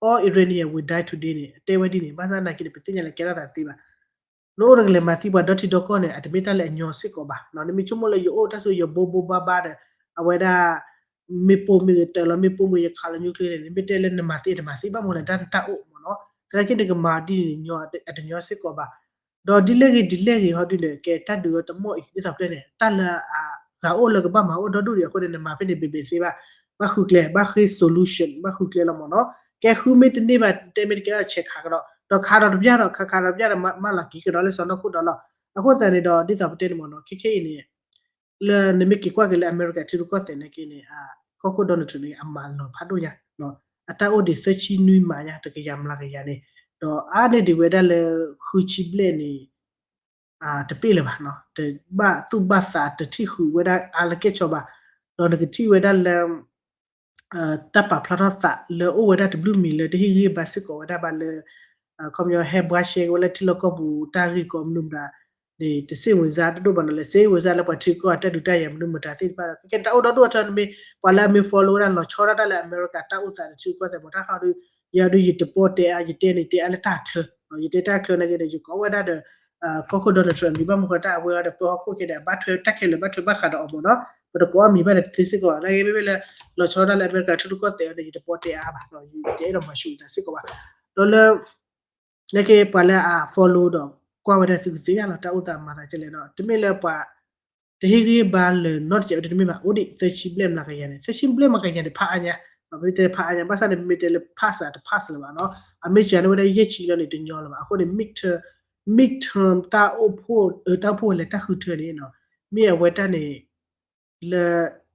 all Iranian will die today န့ၣ် အတဲဝဲဒ်န့ၣ် ဘၣ်ဆၣ်နာ်က့န့ၣ် ပသ့ၣ်ညါလၢကဲထီၣ်သးတသ့ဘၣ် နအိၣ်ဒီးကလဲၤမၤသံပှၤဒီထံဒီကီၢ်န့ၣ် အတမ့ၢ်တၢ်လၢအညီစ့ၢ်ကီးဘၣ် နမ့ၢ်ဆိကမိၣ်လၢယအိၣ်တၢ်ဆိယဘိဘိဘါဘါဒီး အဝဲဒၣ် မ့ၣ်ပိၢ်မ့ၢ်ဂ့ၤတၢ်လီၤ မ့ၣ်ပိၢ်မ့ၢ်ဂ့ၤယခးလီၤ nuclear န့ၣ် နမ့ၢ်တဲလၢနမၤသ့တမၤသ့ဘၣ်မနုၤလဲၣ် တၢ်နတၢ်အိၣ်မ့ၢ်နီၤ သနာ်က့နကမၤဒ်န့ၣ် အတညီစ့ၢ်ကီးဘၣ် ဒီးဒ်လဲၣ်ဂ့ၤဒ်လဲၣ်ဂ့ၤဟီဒုန့ၣ် ကဲတၢ်ဒုးဝဲတမီၢ်အံၤ ဒ်သိးပတဲန့ၣ် တၢ်လၢအဂၤအိၣ်လၢကဘၣ်မၤအိၣ်ဒီဒူၣ်ဒံးအဃိန့ၣ် နမၤဖဲန့ၣ်ဘ့ၣ်ဘ့ၣ်သ့ဘၣ် ဘၣ်ဃုကျဲ ဘၣ်ဃ့ solution ဘၣ်ဃုကျဲလီၤမ့ၢ်နီၤ ကဲဃုမ့ၢ်တန့ၢ်ဘၣ် တဲမ့ၢ်တကဲထီၣ်ဆဲးခးကဒီး ဒီးခးဒီးတပျၢ်ဒီး ခးခးဒီးတပျၢ်ဒီး မၤလီၤက့ၤကဒီးလၢစီၤနီၢ်ခိၣ်ဒီးလီၤ အဃိသတးန့ၣ်ဒီး ဒ်သိးပတဲန့ၣ်မ့ၢ်နီၤ ခဲခဲအံၤန့ၣ် လၢနမ့ၢ်က့ၤကွၢ်က့ၤလၢအမဲရကၤထံရူၢ်ကီၢ်သဲးနာ်က့န့ၣ် ကီၢ်ခိၣ် Donald Trump န့ၣ် အမၤလီၤဖးဒိၣ်ညါ အတၢ်အိၣ်ဒံးသၢဆံနွံမးညါ တကယၤမျးကယၤန့ၣ် ဒီးအါန့ၢ်ဒံးဝဲဒၣ်လၢ ဃုဆံဘျဲၣ်န့ၣ် တပ့ၢ်လၢၤဘၣ် တဘၣ်သူၣ်ဘၣ်သးတထံၣ်ဃုာ်ဝဲဒၣ်အါလၢကဲၣ်ဆိးဘၣ် ဒီးနကထံၣ်ဝဲဒၣ်လၢ တၢ်ပာ်ဖျါထီၣ်သးလၢအိၣ်ဝဲဒၣ်တဘျုးမံၤလၢတဟ့ၣ်ဂံၢ်ဘါစ့ၢ်ကီးဝဲဒၣ်ဘၣ်လၢ ခီပညီဟဲဘှါရှဲက့ၤဝဲလၢထံလီၢ်ကီၢ်ပူၤတၢ်ဂ့ၢ်ကီမနုၤမတၤန့ၣ် တစ့ၢ်မုာ်စါတဒိၣ်ဘၣ်နီၤ လဲၤစ့ၢ်ဝဲစါလၢပှၤထံကီၢ်အတၢ်ဒုးတၢ်ယၤမနုၤမတၤသ့ၣ်တဖၣ်ဒီး ခဲခဲတၢ်အိၣ်ဒီဒူၣ်အထၢန့ၣ်မ့ၢ် ပှၤလၢအမ့ၢ် follow ဝဲဒၣ်လီၤဆီဒၣ်တၢ်လၢအမဲရကၤတၢ်အိၣ်သးတထံရူၢ်ကီၢ်သဲးမ့ၢ်တၢ်ဃးဒီး ယၤဒုးယတပီၢ်တဲအါ ယတဲန့ၣ်တဲအါလၢတၢ်ချၢ ယတဲတၢ်ချၢနာ်က့ဒီး ယကိးဝဲဒၣ်ဒီး ကီၢ်ခိၣ် Donald Trump မံၤဘၣ်မနုၤဃိတၢ်အဝဲအီၤဒီးပၢဟီၣ်ခိၣ်ခဲဒီး အဘၣ်ထွဲတၢ်ခဲလၢာ်ဘၣ်ထွဲဘၣ်ဃးဒီးအီၤမ့ၢ်နီၤ ပတကိးအီၤမံၤဘၣ်ဒီးတသ့စ့ၢ်ကီးဘၣ် နာ်က့မ့မ့ၢ်လၢ လီၤဆီဒၣ်လၢအမဲရကၤထံရူၢ်ကီၢ်သဲးအီၤန့ၣ် ယတပီၢ်တဲအါဘၣ် ယတအဲၣ်ဒိးမၤဆူၣ်အသးစ့ၢ်ကီးဘၣ် ဒီးလၢ နာ်က့ပှၤလၢအ follow ဒီးကွၢ်ဝဲဒၣ်သုကသ့ၣ်ညါလီၤ တၢ်အိၣ်သးမၤသးကလဲၣ်ဒီး တမ့ၢ်လၢပှၤ တဟ့ၣ်ဂံၢ်ဘါလၢၤနီတစဲးအံၤတမ့ၢ်ဘၣ် အိၣ်ဒံးသၢဆံဘျဲၣ်မျးကယၤန့ၣ် သၢဆံဘျဲၣ်မျးကယၤန့ၣ် ဖးအါညါ ပမ့ၢ်တဲဖးအါညါ ဘၣ်ဆၣ်န့ၣ် ပမ့ၢ်တဲလၢ pass တ pass လၢၤဘၣ်နီၤ အမ့ၢ်စှၤန့ၢ်ဝဲဒၣ်ယဲၢ်ဆံလီၤန့ၣ် တညီလၢၤဘၣ် အဃိန့ၣ် midterm midterm တၢ်အိၣ်ဖှိၣ် တၢ်အိၣ်ဖှိၣ်ဝဲလၢတၢ်ဃုထၢန့ၣ် မ့ၢ်အဝဲတၢ်န့ၣ် လၢ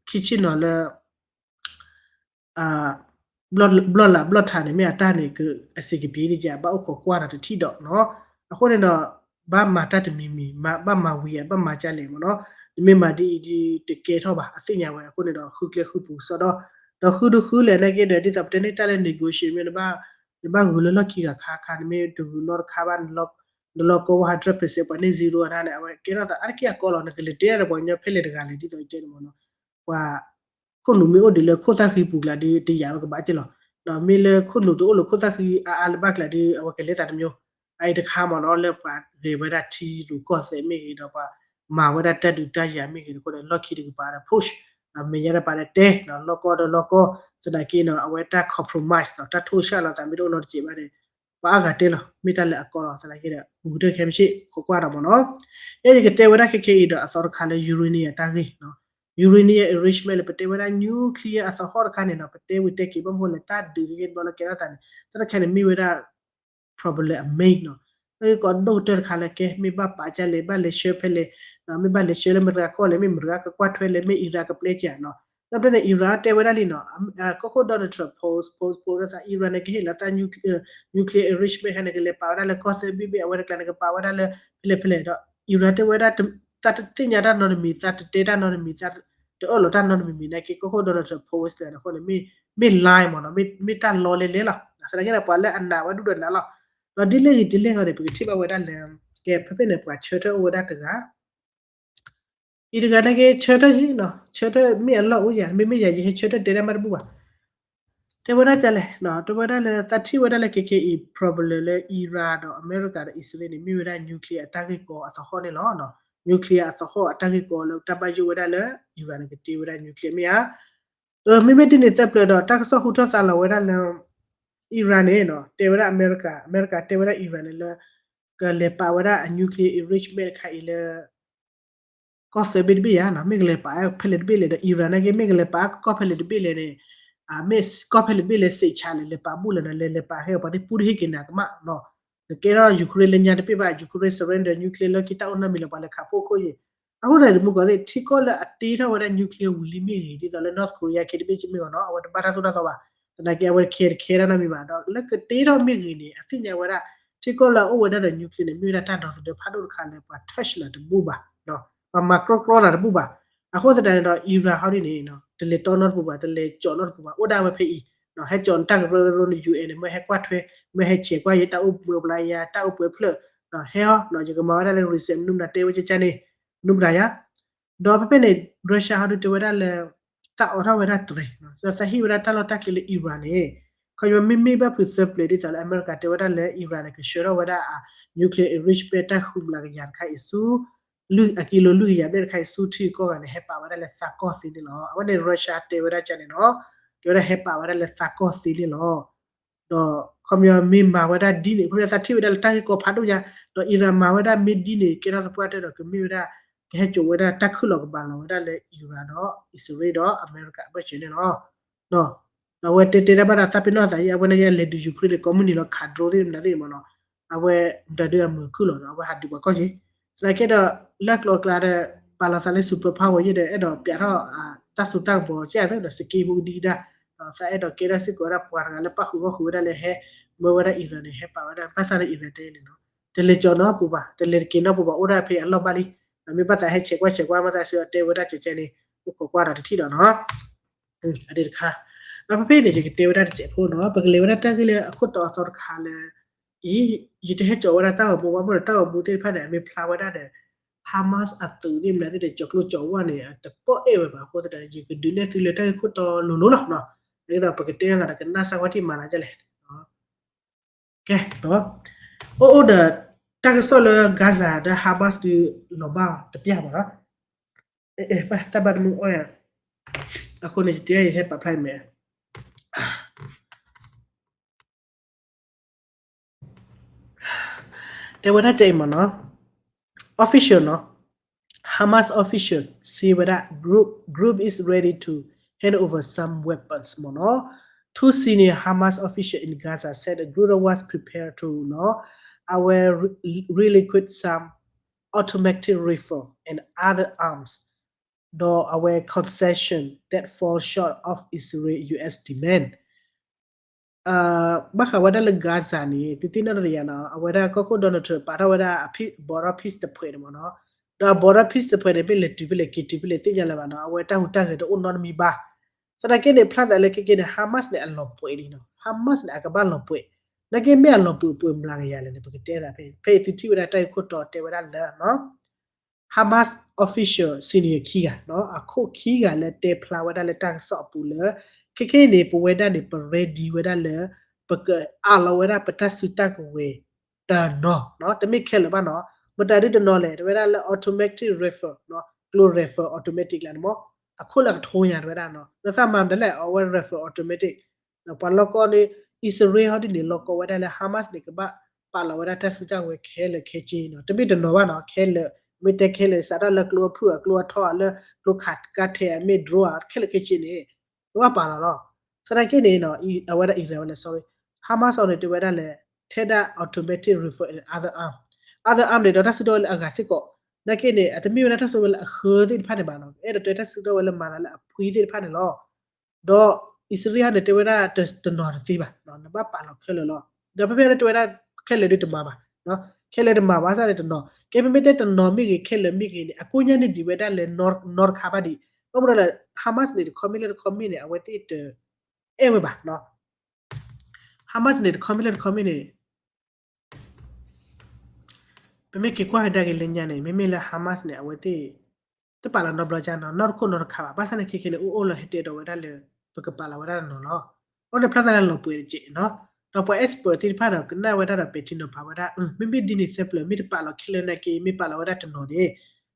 ခံဆ့ၣ်နီၤလၢ ဘျီၣ်လၢ်ဘျီၣ်ထးန့ၣ် မ့ၢ်အတၢ်န့ၣ် အစ့ၤကပံၤဒ်ယဘၣ်အိၣ်ခိးကွၢ်ဒီးတထံၣ်ဒီးနီၤ အဃိန့ၣ်ဒီး ဘၣ်မၤတၢ်တမံၤမံၤ ဘၣ်မၤဝံၤဧါ ဘၣ်မၤကလဲၣ်မ့ၢ်နီၤ နမ့ၢ်မၤဒ်အံၤဒ်တကဲထီၣ်ဘၣ် အသ့ၣ်ညါဝဲ အဃိန့ၣ်ဒီး ဃုကျဲဃုပူၤစီဒီး ဒီးဃုတဃုလဲၣ်နာ်က့ဒီး ဒ်သိးပတဲန့ၣ်တၢ်လၢ negotiation မ့ၢ် နဘၣ်ဂုာ်လၢလီၢ်ခံဂၤခါခါ နမ့ၢ်တဂုာ်နီတခါဘၣ် နလီၢ်ကီဝဲ hundred percent ပှၤန့ၢ် zero အတၢ်န့ၣ် အဝဲကဲထီၣ်သးအါတက့ၢ်အကီလီၤ နကလဲၤတဲဒီးပှၤကညီဖဲလဲၣ်တဂၤလဲၣ် ဒ်သိးယတဲန့ၣ်မ့ၢ်နီၤ ပှၤ ခိၣ်နူာ်မ့ၢ်အိၣ်ဒံးလၢခိၣ်သၣ်ဃံပူၤကျါဒီး တယာ်ဝဲကဘၣ်က့ၢ်လီၤ. ဒီးမ့ၢ်လၢခိၣ်နူာ်တအိၣ်လၢခိၣ်သၣ်ဃံအါအါလၢၤဘၣ်ကျါဒီး အဝဲကလဲၤသးတမံၤ, အအံၤတခါမ့ၢ်နီၤ လၢပှၤဂဲၤဝဲဒၣ်ထံရူၢ်ကီၢ်သဲးမ့ၢ်ဂ့ၤဒီး ပှၤမၤဝဲဒၣ်တၢ်ဒုးတၢ်ယၤမ့ၢ်ဂ့ၤန့ၣ် အဃိန့ၣ် လီၢ်ခံတကပၤဒီး push ဒီးမဲာ်ညါတပၤဒီးတဲ လီၢ်ကီၢ်ဒီးလီၢ်ကီၢ် သနာ်က့န့ၣ် အဝဲတၢ် compromise ဒီးတၢ်ထိၣ်ဆှၣ်လီၤသးမ့ၢ်တအိၣ်နီတစဲးဘၣ်ဒီး ပှၤအါဂၤတဲလီၤ မ့ၢ်တၢ်လၢအကီလီၤ သနာ်က့ဒီး ပူၤကတၢၢ်ခဲမုၢ်ဆ့ၣ် ခိးကွၢ်ဒီးမ့ၢ်နီၤ. ယဲယကတဲဝဲဒၣ်ခဲခဲအံၤဒီးအသီတခါလၢ uranium တၢ်ဂ့ၢ်နီၤ. uranium enrichment လၢပတဲဝဲဒၣ် nuclear အသဟီၣ်တခါန့ၣ်နီၤ ပတဲဝံၤတဲက့ၤဘၣ်မ့ၢ်လၢတၢ်ဒုးက့ၤဘျီလၢကဲထီၣ်သးန့ၣ် တၢ်တခါန့ၣ်မ့ၢ်ဝဲဒၣ် problem အ main နီၤ ကီၢ်ဒိၣ်ကတၢၢ်တခါလၢကဲ မ့ၢ်ဘၣ်ပာ်ကလဲၣ် ဘၣ်လဲၤဆှၢဖဲလဲၣ် မ့ၢ်ဘၣ်လဲၤဆှၢလၢမတၤဂၤကီၢ်လဲၣ် မ့ၢ်မတၤဂၤကကွၢ်ထွဲလဲၣ် မ့ၢ် Iran ကပျဲက့ၤနီၤ ဒီးဖဲန့ၣ် Iran တဲဝဲဒၣ်လံနီၤ ကီၢ်ခိၣ် Donald Trump post post post ဒီးသး Iran န့ၣ် ကဟ့ၣ်လီၤသး nuclear enrichment ခါန့ၣ် ကလဲၤပာ်ဝဲဒၣ်လၢကီၢ်သၢဘ့ၣ်ဘ့ၣ် အဝဲတကျါန့ၣ် ကပာ်ဝဲဒၣ်လၢ ဖဲလဲၣ်ဖဲလဲၣ်ဒီး Iran တဲဝဲဒၣ် သးတသ့ၣ်ညါတၢ်နီတမံၤ သးတတဲတၢ်နီတမံၤ သးတအၢၣ်လီၤတၢ်နီတမံၤမံၤ နာ်က့ ကီၢ်ခိၣ် Donald Trump post အဃိန့ၣ် မ့ၢ် မ့ၢ် lie မ့ၢ်နီၤ မ့ၢ်တၢ်လီလဲလဲလီၤ သနာ်က့ဒီး ပှၤလၢအနာ်ဝဲဒၣ်ဒီးနာ်လီၤ ဒီးဒ်လဲၣ်ဂ့ၤဒ်လဲၣ်ဂ့ၤန့ၣ် ပကထံၣ်ဘၣ်ဝဲဒၣ်လၢ ကဲဖဲဖဲန့ၣ် ပှၤဆၢထၢၣ်အိၣ်ဝဲဒၣ်တဂၤ အံၤတဂၤနာ်က့ ဆၢထၢၣ်ယံၤနီၤ ဆၢထၢၣ်မ့ၢ်အလီၢ်အိၣ်ယၤ မ့မ့ၢ်ယၤ ယဟဲဆၢထၢၣ်တဲတၢ်မးတဘူၣ်ဘၣ် တဲဝဲဒၣ်ကလဲၣ် တဲဝဲဒၣ်လၢ သးထံၣ်ဝဲဒၣ်လၢခဲခဲအံၤ problem လၢ Iran ဒီးအမဲရကၤဒီးအံၣ်စရ့လးန့ၣ် မ့ၢ်ဝဲဒၣ် nuclear အတၢ်ဂ့ၢ်ကီအသဟီၣ်န့ၣ်လီၤ nuclear အသဟီၣ်အတၢ်ဂ့ၢ်ကီလၢတၢ်ဘၣ်ယိၣ်ဝဲဒၣ်လၢ Iran န့ၣ် ကတ့ဝဲဒၣ် nuclear မ့ၢ်ဧါ မ့မ့ၢ်ဒ်န့ၣ်သၢပျၢၤဒီး တၢ်ကစီၣ်ဟူထီၣ်သါလီၤဝဲဒၣ်လၢ Iran န့ၣ် တဲဝဲဒၣ်အမဲရကၤ အမဲရကၤတဲဝဲဒၣ် Iran န့ၣ်လၢ ကလဲၤပာ်ဝဲဒၣ်အ nuclear enrichment တခါအံၤလၢ ကီၢ်သၢဘ့ၣ်တဘ့ၣ်ယါနီၤ မ့ၢ်ကလဲၤပာ်ဖဲလဲၣ်တဘ့ၣ်လဲၣ်ဒီး Iran နာ်က့ မ့ၢ်ကလဲၤပာ်ကီၢ်ဖဲလဲၣ်တဘ့ၣ်လဲၣ်န့ၣ် မ့ၢ်ကီၢ်ဖဲလဲၣ်တဘ့ၣ်လဲၣ် စံးဆါလဲၣ် လဲၤပာ်ဘူၣ်လဲၣ်နီၤ လဲၤလဲၤပာ်ဟဲပှၤဒ်ပူတဟ့ၣ်က့ၤနၤကမၣ်နီၤ နကဲထီၣ် Ukraine လၢညါတဘ့ၣ်ဘၣ် Ukraine surrender nuclear လၢခံတၢ်အိၣ်နီတမံၤလၢပှၤလဲၤခးဖှိၣ်ခိၣ်ယံၤ အဃိန့ၣ် တမူကီၢ်သ့ၣ် ထံကီၢ်လၢအတ့ထီၣ်ဝဲဒၣ် nuclear ဝံၤလံမ့ၢ်ဂ့ၤ ဒ်သိးလၢ North Korea ခဲတဘ့ၣ်မ့ၢ်ဂ့ၤနီၤ အဝဲတဘၣ်တၢ်သိၣ်တၢ်သီဘၣ် သနာ်က့ အဝဲတခဲတခဲတၢ်နီတမံၤဘၣ် ဒီးလၢကတ့ထီၣ်မ့ၢ်ဂ့ၤန့ၣ် အသ့ၣ်ညါဝဲဒၣ် ထံကီၢ်လၢအအိၣ်ဝဲဒၣ်ဒီး nuclear န့ၣ် မ့ၢ်ဝဲဒၣ်တၢ်ဒီသဒၢဖးဒိၣ်တခါလၢပှၤ touch နၤတဘူၣ်ဘၣ် ပှၤမၤကြီကြီနၤတဘူၣ်ဘၣ် အဃိသတးန့ၣ်ဒီး Iran ဟီဒ်န့ၣ် တလဲၤတီနီတပူၤဘၣ် တလဲၤကၠီနီတပူၤဘၣ် အိၣ်ဒၣ်ဝဲဖဲအံၤ ဟဲကၠီနတၢ်ကရၢကရိန့ၣ် UN န့ၣ် မ့ၢ်ဟဲကွၢ်ထွဲ မ့ၢ်ဟဲဆဲးကွၢ်ယတၢ်အိၣ်ပှဲၤဖျါယၤ တၢ်အိၣ်ပှဲၤဖျၢၣ် ဟဲအီၤ ယကမၤဝဲဒၣ်လၢ reset မနုၤမနုၤတဲဝဲကကန့ၣ် မနုၤမတၤယါ ဒီးဖဲဖဲန့ၣ် Russia ဟီဒုတဲဝဲဒၣ်လၢ သးအိးထီၣ်ဝဲဒၣ်တြဲၤ ဒီးသးဟ့ၣ်ဝဲဒၣ်တၢ်လီၢ်တၢ်ကျဲလၢ Iran န့ၣ် ခီပညီမ့မ့ၢ်ဘၣ်ဖုးသၢပျဲၤဒ်သိးလၢအမဲရကၤတဲဝဲဒၣ်လၢ Iran န့ၣ် ကဆှၢထီၣ်ဝဲဒၣ်အ nuclear enrichment တၢ်ဃုမျးကယၤတခါအံၤဆူ အကံလိလွံၢ်ကယၤဘျဲၣ်တခါအံၤဆူထံကီၢ်ဂၤန့ၣ် ဟဲပာ်ဝဲဒၣ်လၢသးကီၢ်သ့န့ၣ်လီၤ. အဝဲန့ၣ် Russia တဲဝဲဒၣ်ကန့ၣ်နီၤ တဲဝဲဒၣ်ဟဲပာ်ဝဲဒၣ်လၢသးကီၢ်သ့န့ၣ်လီၤ. ဒီးခီပညီမ့ၢ်မၤဝဲဒၣ်ဒ်န့ၣ် ခီပညီသးထံၣ်ဝဲဒၣ်လၢတၢ်ဂ့ၢ်ကီဖးဒိၣ်ညါ ဒီး Iran မၤဝဲဒၣ်မ့ၢ်ဒ်န့ၣ် ကဲထီၣ်သပှၢ်တၢၢ်ဒီး ကမ့ၢ်ဝဲဒၣ် ကဟဲစိာ်ဝဲဒၣ်တၢ်ခုၣ်လီၤကဘၣ်လီၤဝဲဒၣ်လၢ Iran ဒီးအံၣ်စရ့လးဒီးအမဲရကၤအဘၢၣ်စၢၤန့ၣ်လီၤ. ဒီးအဝဲတဲတဲတၢ်ဘၣ်ဒီးသးပ့ၤနီၣ်သးယံာ် အဝဲန့ၣ်ယလဲၤဒုး Ukraine န့ၣ် ကိးမုၢ်နံၤလီၤခး drone သ့ၣ်မနုၤသ့ၣ်မ့ၢ်နီၤ အဝဲ မတၤဒုးအမုာ်ခုၣ်လီၤဒီး အဝဲဟးဒုးပှၤကီၢ်က့ၤ သနာ်က့ဒီး လၢကျိၤအကျါဒီး ပာ်လီၤသးလၢ super power ယဲဒီး အဲၣ်ဒိးပျးထီၣ် တၢ်စိတၢ်ကမီၤကဲသ့ဒီး စက့ဖိကဒံကဒါ ဒီးသးအဲၣ်ဒိးကဲထီၣ်စ့ၢ်ကီးဝဲဒၣ်ပှၤတဂၤလၢပၣ်ဃုာ်ဂီၢ်ဃုာ်ဝဲဒၣ်လၢဟဲ မၢဝဲဒၣ် Iran န့ၣ် ဟဲပာ်ဝဲဒၣ် ဘၣ်ဆၣ်လၢ Iran တဲန့ၣ်နီၤ တလဲၤကၠီနီတပူၤဘၣ် တလဲၤတက့ၤနီတပူၤဘၣ် အိၣ်ဒၣ်ဖဲအလီၢ်ဘၣ်လံ မ့ၢ်ဘၣ်သးဟဲဆဲးကွၢ်ဆဲးကွၢ် မ့ၢ်သးစ့အီၤတဲဝဲဒၣ်ကဲကဲန့ၣ် အိၣ်ခိးကွၢ်ဒီးတထံၣ်ဒီးနီၤ အဒ့တခါ ဒီးဖဲဖဲန့ၣ် ယကတဲဝဲဒၣ်တစဲးဖိနီၤ ပကလဲၤဝဲဒၣ်တၢ်ဂ့ၢ်လၢအခိၣ်တီအသီတခါလၢ အံၤ ယတဟဲကၠီဝဲဒၣ်တၢ်ဂီၤမူ ဘၣ်မနုၤတၢ်ဂီၤမူသ့ၣ်တဖၣ်န့ၣ် အမ့ၢ်ဖျါဝဲဒၣ်ဒီး Hamas အသုးသ့ၣ်မနုၤသ့ၣ်ဒီး ကၠီၤကျိကၠီၤဝါန့ၣ် အတပီၣ်အဲၣ်ဝဲဘၣ်အဃိသတး ယကဒုးနဲၣ်သုလၢတၢ်ဂ့ၢ်ခိၣ်တီလိၤလိၤလီၤ. အဒိဒီးပကတဲလီၤသးဒီးကနၣ်စၢ်ဝဲထံၣ်မၤလၢကလဲၣ် ကဲ အိၣ်အိၣ်ဒီး တၢ်ကစီၣ်လၢ Gaza ဒီး Hamas ဒုးလီၤဘၣ်တပျၢ်ဘၣ်နီၤ တၢ်ဘၣ်တမုၢ်အီၣ်ယၤ အဃိန့ၣ် ယတဲယဟဲပာ်ဖျါအံၤမဲာ် တဲဝဲဒၣ်ကဲအံၤမ့ၢ်နီၤ official နီၤ Hamas official စံးဝဲဒၣ် group group is ready to hand over some weapons မ့ၢ်နီၤ Two senior Hamas official in Gaza said a group was prepared to နီၤ အဝဲ relinquish some automatic rifle and other arms ဒီးအဝဲ concession that fall short of Israel U S demand ဘၣ်ဃးဝဲဒၣ်လၢ Gaza န့ၣ် သုသ့ၣ်နီၣ်တယၤနီၤ အဝဲဒၣ်ကီၢ်ခိၣ် Donald Trump ပာ်ထီၣ်ဝဲဒၣ်အ peace ဘီထီၣ် peace တဖှဲးန့ၣ်မ့ၢ်နီၤ ဒီးအဘီထီၣ် peace တဖှဲးန့ၣ် မ့ၢ်လဲၤတုၤဖဲလဲၣ်က့ၤတုၤဖဲလဲၣ်သ့ၣ်ညါလၢၤဘၣ်နီၤ အဝဲတၢ်ဟူးတၢ်ဂဲၤတအိၣ်နီတမံၤဘၣ် သနာ်က့န့ၣ် ဖျါသးလၢခဲက့န့ၣ် Hamas န့ၣ် အလီၤပှဲၤလံနီၤ Hamas န့ၣ် အကဘၣ်လီၤပှဲၤ နာ်က့မ့ၢ်အလီၤပှဲၤပှဲၤမျးကယၤလဲၣ်န့ၣ် ပကတဲသးဖဲ ဖဲအံၤသုထံၣ်ဝဲဒၣ်တၢ်ဂ့ၢ်ခိၣ်တီတဲဝဲဒၣ်လၢ Hamas official senior ခံဂၤနီၤ အခိၣ်ခံဂၤလၢတဲဖျါဝဲဒၣ်လၢတၢ်ကစီၣ်အပူၤလၢ ခဲက့န့ၣ် ပဝဲဒၣ်န့ၣ် ပ ready ဝဲဒၣ်လၢ ပကအးလီၤဝဲဒၣ်ပတၢ်စုတၢ်ကဝဲၤတနီၤနီၤ တမ့ၢ်ခဲလၢာ်ဘၣ်နီၤ မတၤဒ်တနီၤလဲၣ် တဝဲဒၣ်လၢ automatic rifle နီၤ ကျိ rifle automatic လၢန့ၣ်မ့ၢ် အခိၣ်လၢအကထိညါတဝဲဒၣ်နီၤ လၢသးမၤမတၤလဲၣ် အဝဲ rifle automatic ပှၤလီၢ်ကီၢ်န့ၣ် အံၣ်စရ့လးဟီဒ်န့ၣ် လီၢ်ကီၢ်ဝဲဒၣ်လၢ Hamas န့ၣ် ကဘၣ်ပာ်လီၤဝဲဒၣ်တၢ်စုတၢ်ကဝဲၤခဲလၢာ်ခဲဆ့နီၤ တမ့ၢ်တနီၤဘၣ်နီၤ ခဲလၢာ် မ့ၢ်တဲခဲလၢာ် စးထီၣ်လၢကျိအဖုၣ် အကျိအထီၣ် လၢကျိခးကါထဲး အမ့ၢ် drone ခဲလၢာ်ခဲဆ့န့ၣ် ကဘၣ်ပာ်လီၤလီၤ. သနာ်က့န့ၣ် အဝဲဒၣ် Iran ဝဲလဲၣ် sorry, Hamas အီၤန့ၣ် တဲဝဲဒၣ်လဲၣ် ထဲဒၣ် automatic rifle and other arm, other arm န့ၣ်ဒီး တၢ်စုကဝဲၤလၢအဂၤစ့ၢ်ကီး, သနာ်က့န့ၣ် အတမ့ၢ်ဝဲဒၣ်တၢ်စုကဝဲၤလၢအဃၢသ့ၣ်တဖၣ်န့ၣ်ဘၣ်နီၤ, အဲၣ်ဒိးတဲတၢ်စုကဝဲၤလၢမၤသးလၢအဖှံသ့ၣ်တဖၣ်န့ၣ်လီၤ. ဒီးအံၣ်စရ့လးန့ၣ် တဲဝဲဒၣ်တနီၤတသ့ဘၣ်, နဘၣ်ပာ်လီၤခဲလၢာ်လီၤ. ဒီးဖဲဖဲန့ၣ်တဲဝဲဒၣ် ခဲလၢာ်ဒုးတမၤဘၣ်, ခဲလၢာ်တမၤဘၣ်ဆၣ်န့ၣ်တနီၤ, ကဲဖဲမ့ၢ်တဲတနီၤမ့ၢ်ဂ့ၤ ခဲလၢာ်မ့ၢ်ဂ့ၤန့ၣ် အကိညါန့ၣ်ဒံးဝဲဒၣ်လၢ နီတခါဘၣ်ဒံး, ဘၣ်မနုၤလဲၣ် Hamas န့ၣ် တခီမ့ၢ်လၢတခီမ့ၢ်န့ၣ် အဝဲသ့ၣ်တအဲၣ်ဝဲဘၣ် Hamas န့ၣ် တခီမ့ၢ်လၢတခီမ့ၢ်န့ၣ် ပမ့ၢ်က့ၤကွၢ်ကဒါက့ၤလၢညါန့ၣ် မ့မ့ၢ်လၢ Hamas န့ၣ် အဝဲသ့ၣ် တပာ်လီၤနီတဘျီကါနီၤ, နီတခိၣ်နီတခါဘၣ်, ဘၣ်ဆၣ်န့ၣ် ခဲခဲန့ၣ် အိၣ်အိၣ်လီၤဟဲတဲဒီးဝဲဒၣ်လၢ ပကပာ်လီၤဝဲဒၣ်တနီၤလီၤ. အိၣ်န့ၣ်ဖျါသးလၢလီၤပှဲၤတက့ၢ်နီၤ, ဒီးပှၤ expert သ့ၣ်တဖၣ်ဒီး ကနၣ်ဝဲဒၣ်ဒီးပဲာ်ထံနီၤဖးဝဲဒၣ် မ့မ့ၢ်ဒ်န့ၣ်သၢပျၢၤ မ့ၢ်တပာ်လီၤခဲလၢာ်သနာ်က့ မ့ၢ်ပာ်လီၤဝဲဒၣ်တနီၤန့ၣ်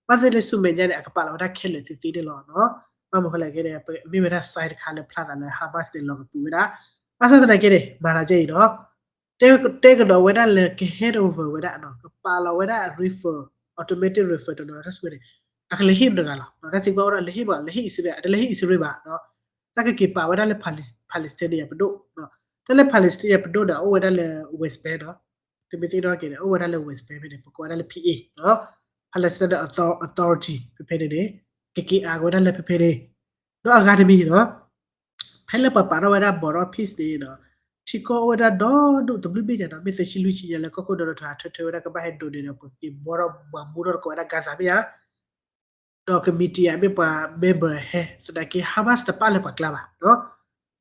ဘၣ်သ့ၣ်လၢဆူမဲာ်ညါန့ၣ် အကပာ်လီၤဝဲဒၣ်ခဲလၢာ်သ့သ့န့ၣ်လီၤ. ဘၣ်မနုၤဃိလဲၣ်ခဲန့ၣ် မ့ၢ်ဝဲဒၣ် sign တခါလၢဖျါသးလၢ Hamas န့ၣ် လီၤကပူၤဝဲဒၣ်, ဘၣ်ဆၣ်သနာ်က့န့ၣ် မၤသးကဲအံၤနီၤ တဲကဒီးဝဲဒၣ်လၢက hand over ဝဲဒၣ်နီၤ, ကပာ်လီၤဝဲဒၣ် rifle, automatic rifle တနီၤတၢ်စုကဝဲၤန့ၣ် အကလဲၤဟ့ၣ်မတၤတဂၤလီၤ. တၢ်သံကွၢ်အိၣ်ဒီး လဲၤဟ့ၣ်မတၤ, လဲၤဟ့ၣ်အံၣ်စရ့လး, တလဲၤဟ့ၣ်အံၣ်စရ့လးဘၣ်, တၢ်ကက့ၤပာ်ဝဲဒၣ်လၢ Palestinian ပဒိၣ်, တၢ်လၢ Palestinian ပဒိၣ်ဒီး အိၣ်ဝဲဒၣ်လၢ West Bank နီၤ, တမ့ၢ်သ့ၣ်နီၣ်က့ၤန့ၣ် အိၣ်ဝဲဒၣ်လၢ West Bank ဖဲန့ၣ် ပကိးဝဲဒၣ်လၢ P A နီၤ, Palestinian Author-, Authority ဖဲဖဲန့ၣ်န့ၣ် ကက့ၤအါက့ၤဝဲဒၣ်လၢဖဲဖဲန့ၣ်, ဒီးအဂၤတမံၤနီၤ ဖဲလၢပှၤပာ်ထီၣ်ဝဲဒၣ် border peace န့ၣ်နီၤ, ထံကီၢ်အိၣ်ဝဲဒၣ်ဒီဒူၣ်တဘျုးဘ့ၣ်ညါနီၤ, မ့ၢ်သၢဆံလွံၢ်ဆံညါလၢကီၢ်ခိၣ်ဒီတထၢ ထၢထၢဝဲဒၣ်ကဘၣ်ဟဲဒိးန့ၣ်ဒီး ပကက့ၤဘီထီၣ်မၤမူထီၣ်တကိးဝဲဒၣ် Gaza မ့ၢ်ဧါ, ဒီး committee မ့ၢ်ပှၤ member ဟဲသနာ်က့ Hamas တပာ်လၢပှၤကျါဘ၁ၣ်နီၤ,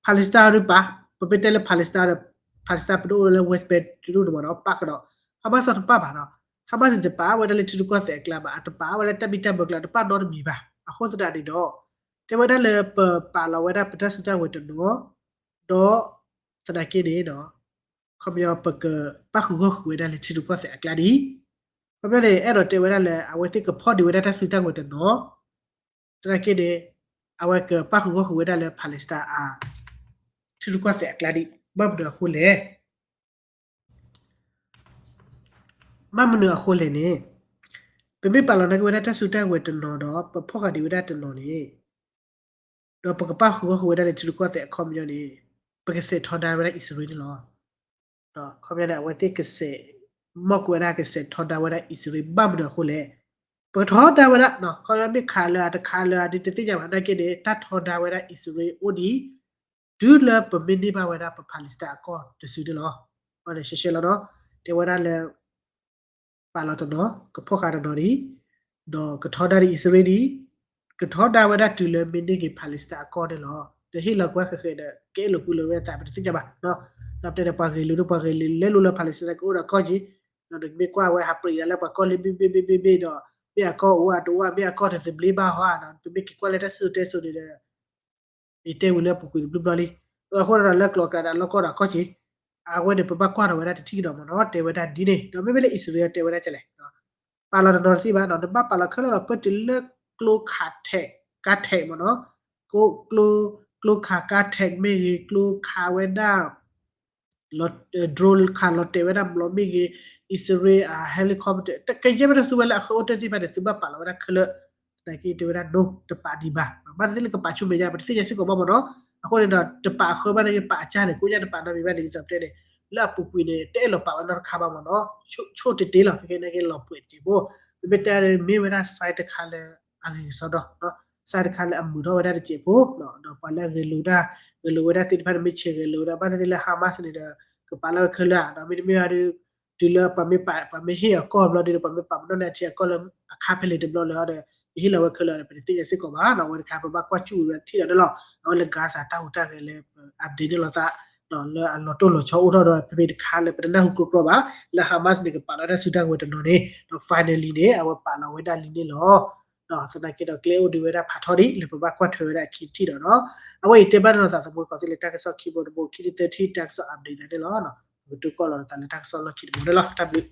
Palestine ဒုးပာ်, ပမ့ၢ်တဲလၢ Palestine ဒီး Palestine ပဒိၣ်လၢ West Bank တဒူၣ်န့ၣ်မ့ၢ်နီၤ ပာ်ကဒီး, Hamas တပာ်ဘ၁ၣ်နီၤ, Hamas န့ၣ် တပာ်ဝဲဒၣ်လၢထံရူၢ်ကီၢ်သဲးအကျါဘၣ်, တပာ်ဝဲလၢတၢ်ဘံၣ်တၢ်ဘၢကျါ တပာ်နီတမံၤဘၣ်. အဃိသတးန့ၣ်ဒီး တဲဝဲဒၣ်လၢပပာ်လီၤဝဲဒၣ်ပတၢ်စုတၢ်ဝဲၤတနီၤ, ဒီးသနာ်က့န့ၣ် ခီပညီပကပၣ်ဃုာ်ဂီၢ်ဃုာ်ဝဲဒၣ်လၢထံရူၢ်ကီၢ်သဲးအကျါဒံး, ခီပညီန့ၣ် အဲၣ်ဒိးတဲဝဲဒၣ်လၢ အဝဲသ့ၣ်ကဖီၣ်ဒံးဝဲဒၣ်တၢ်စုတၢ်ဝဲၤတနီၤ, သနာ်က့န့ၣ် အဝဲကပၣ်ဃုာ်ဂီၢ်ဃုာ်ဝဲဒၣ်လၢ Palestine အ ထံရူၢ်ကီၢ်သဲးအကျါဒံး, ဘၣ်မနုၤအဃိလဲၣ် ဘၣ်မနုၤအဃိလဲၣ်န့ၣ်, ပမ့ၢ်ပာ်လီၤနာ်က့ဝဲဒၣ်တၢ်စုတၢ်ဝဲၤတနီၤဒီး ပဖီၣ်ဃာ်ဒံးဝဲဒၣ်တနီၤန့ၣ်, ဒီးပကပၣ်ဃုာ်ဂီၢ်ဃုာ်ဝဲဒၣ်လၢထံရူၢ်ကီၢ်သဲးအခီပညီန့ၣ်, ပကစဲးထီဒါဝဲဒၣ်အံၣ်စရ့လးန့ၣ်လီၤ. ခီပညီန့ၣ် အဝဲသ့ၣ်ကစဲး မီၢ်ကွဲးဝဲဒၣ်ကစဲးထီဒါဝဲဒၣ်အံၣ်စရ့လး ဘၣ်မနုၤအဃိလဲၣ်, ပကထီဒါဝဲဒၣ်, ခီပညီမ့ၢ်ခးလၢအတခးလၢအဒုးတသ့ၣ်ညါဘၣ် သနာ်က့န့ၣ် တၢ်ထီဒါဝဲဒၣ်အံၣ်စရ့လးအိၣ်ဒံး တုၤလၢပမ့ၢ်န့ၢ်ဘၣ်ဝဲဒၣ်ပ Palestine အကီၢ်တစုန့ၣ်လီၤ. ရှဲရှဲလီၤနီၤ, တဲဝဲဒၣ်လၢ ပာ်လီၤတနီၤ ကဖီၣ်ဃာ်တနီၤဒံး, ဒီးကထီဒါဒံးအံၣ်စရ့လးဒံး, ကထီဒါဝဲဒၣ်တုၤလၢမ့ၢ်န့ၢ်က့ၤ Palestine အကီၢ်န့ၣ်လီၤ. ဒီးဟ့ၣ်လီၤကွၢ်ဃဲးဃဲးဒီး ကအဲၣ်လိာ်ကွံလိာ်ဝဲသး ပတသ့ၣ်ညါဘၣ်. ဒီးပတဲန့ၣ် ပှၤဂ့ၤလိာ်ဒီး ပှၤဂ့ၤလိာ်လဲလိာ်လၢ Palestine ကအိၣ်ဒီးကီၢ်က့ၤ, ဒီးနမ့ၢ်ကွၢ်ဝဲဟးပြံးသးလၢပှၤကီၢ်လၢမ့ၢ်မ့ၢ်မ့ၢ်မ့ၢ်မ့ၢ်ဒီး မ့ၢ်အကီၢ်အိၣ်အတအိၣ် မ့ၢ်အကီၢ်တသဘျ့ဘၣ်ဟီဧါ, ပမ့ၢ်က့ၤကွၢ်လၢတၢ်စံၣ်စိၤတဲစိၤန့ၣ်ဒီး ယတဲဝံၤလၢအပူၤကွံာ်တဘျီဘျီလံ. အဃိဒီးလၢကျိၤကျါဒီးအလီၢ်ကီၢ်ဒီးကီၢ်က့ၤ, အဝဲန့ၣ် ပဘၣ်ကွၢ်ထီၣ်ဝဲဒၣ်တထံၣ်ကဒီးမ့ၢ်နီၤ, တဲဝဲဒၣ်ဒ်န့ၣ်, ဒီးမ့မ့ၢ်လၢအံၣ်စရ့လးတဲဝဲဒၣ်ကလဲၣ်, ပာ်လီၤတနီၤတသ့ဘၣ်နီၤ, နဘၣ်ပာ်လီၤခဲလၢာ်လီၤ ပတုၤလၢကျိခးထဲး ကါထဲးမ့ၢ်နီၤ, ကျိ ကျိခးကါထဲးမ့ၢ်ဂ့ၤ, ကျိခးဝဲဒၣ် drone ခးလီၤတဲာ်ဝဲဒၣ်မျိာ်မ့ၢ်ဂ့ၤ, အံၣ်စရ့လးအ helicopter ကယဲၢ်မ့ၢ်တၢ်စုဝဲလၢအဃၢၤအိၣ်တ့ၢ်သ့ၣ်တဖၣ်န့ၣ် သုဘၣ်ပာ်လီၤဝဲဒၣ်ခဲလၢာ်, သနာ်က့တဲဝဲဒၣ် no တပာ်ဒံးဘၣ်, ဘၣ်သ့ၣ်သ့ၣ်လၢကပာ်ဆူမဲာ်ညါ ပတသ့ၣ်ညါစ့ၢ်ကီးဘၣ်မ့ၢ်နီၤ, အဃိန့ၣ်ဒီး တပာ်အဃၢဘၣ်န့ၣ် ပာ်အကၢ်န့ၣ် ကိးညါတပာ်နီတမံၤဘၣ်န့ၣ် ဒ်သိးပတဲန့ၣ် လၢအပူၤကွံာ်န့ၣ် တအဲၣ်လီၤပာ်ဝဲနီတခါဘၣ်မ့ၢ်နီၤ, ဆိၣ်တတ့လီၤ ခဲကနံၣ်က့လီၤပှဲၤတစဲးဖိ, ပမ့ၢ်တဲမ့ၢ်ဝဲဒၣ် sign တခါလၢအဂ့ၤကစီဒီ, sign တခါလၢအမုာ်ထီၣ်ဝဲဒၣ်တစဲးဖိ, ဒီးပှၤလၢအဂဲၤလိာ်တၢ် ဂဲၤလိာ်ဝဲဒၣ်သ့ၣ်တဖၣ်န့ၣ် မ့ၢ်ဆဲးဂဲၤလိာ်ဝဲဒၣ် ဘၣ်သ့ၣ်သ့ၣ်လၢ Hamas န့ၣ်ဒီး ကပာ်လီၤဝဲခဲလၢာ်ဧါ, ဒီးမ့တမ့ၢ်ဒီး တုၤလၢပှၤမ့ၢ်ဟ့ၣ်အကီၢ်ဘျီဒီး ပှၤမ့ၢ်ပာ်ပနီၣ်န့ၢ်အထံအကီၢ်လၢအခါဖဲလဲၣ်တဘျီလၢဒီး ယဟ့ၣ်လီၤဝဲခဲလၢာ်ဒီး ပတသ့ၣ်ညါစ့ၢ်ကီးဘၣ်နီၤ, အဝဲတခါပဘၣ်ကွၢ်စူၣ်ဝဲဒၣ်ထံၣ်ဒီးန့ၣ်လီၤ, အဝဲလၢ Gaza တၢ်ဟူးတၢ်ဂဲၤလၢ update န့ၢ်လိာ်သး လၢအလီၤတိၢ်လီၤဆီအိၣ်ထီၣ်ဒီး ဖဲဖဲတခါလၢပတနၢ်ဟူကြီကြီဘၣ် လၢ Hamas န့ၣ် ကပာ်လီၤဝဲဒၣ်စုတၢ်ဝဲၤတနီၤန့ၣ် ဒီး finally န့ၣ် အဝဲပာ်လီၤဝဲဒၣ်လံန့ၣ်လီၤ. သနာ်က့ဒီးကျဲအိၣ်ဒံးဝဲဒၣ်ဖးထီဒံး လၢပဘၣ်ကွၢ်ထွဲဝဲဒၣ်အခံတထံၣ်ဒီးနီၤ, အဝဲအံၤတဲဘၣ်န့ၣ်လီၤသးသမူကီးသ့ၣ်လၢတၢ်ကစီၣ်ခံဘိတဘိ ခံထံၣ်သၢထံၣ်တၢ်ကစီၣ် update သးန့ၣ်လီၤ. ပကတိၢ်ကီၢ်လီၤသးလၢတၢ်ကစီၣ်လီၢ်ခံတဘိန့ၣ်လီၤ. တၢ်ဘျုး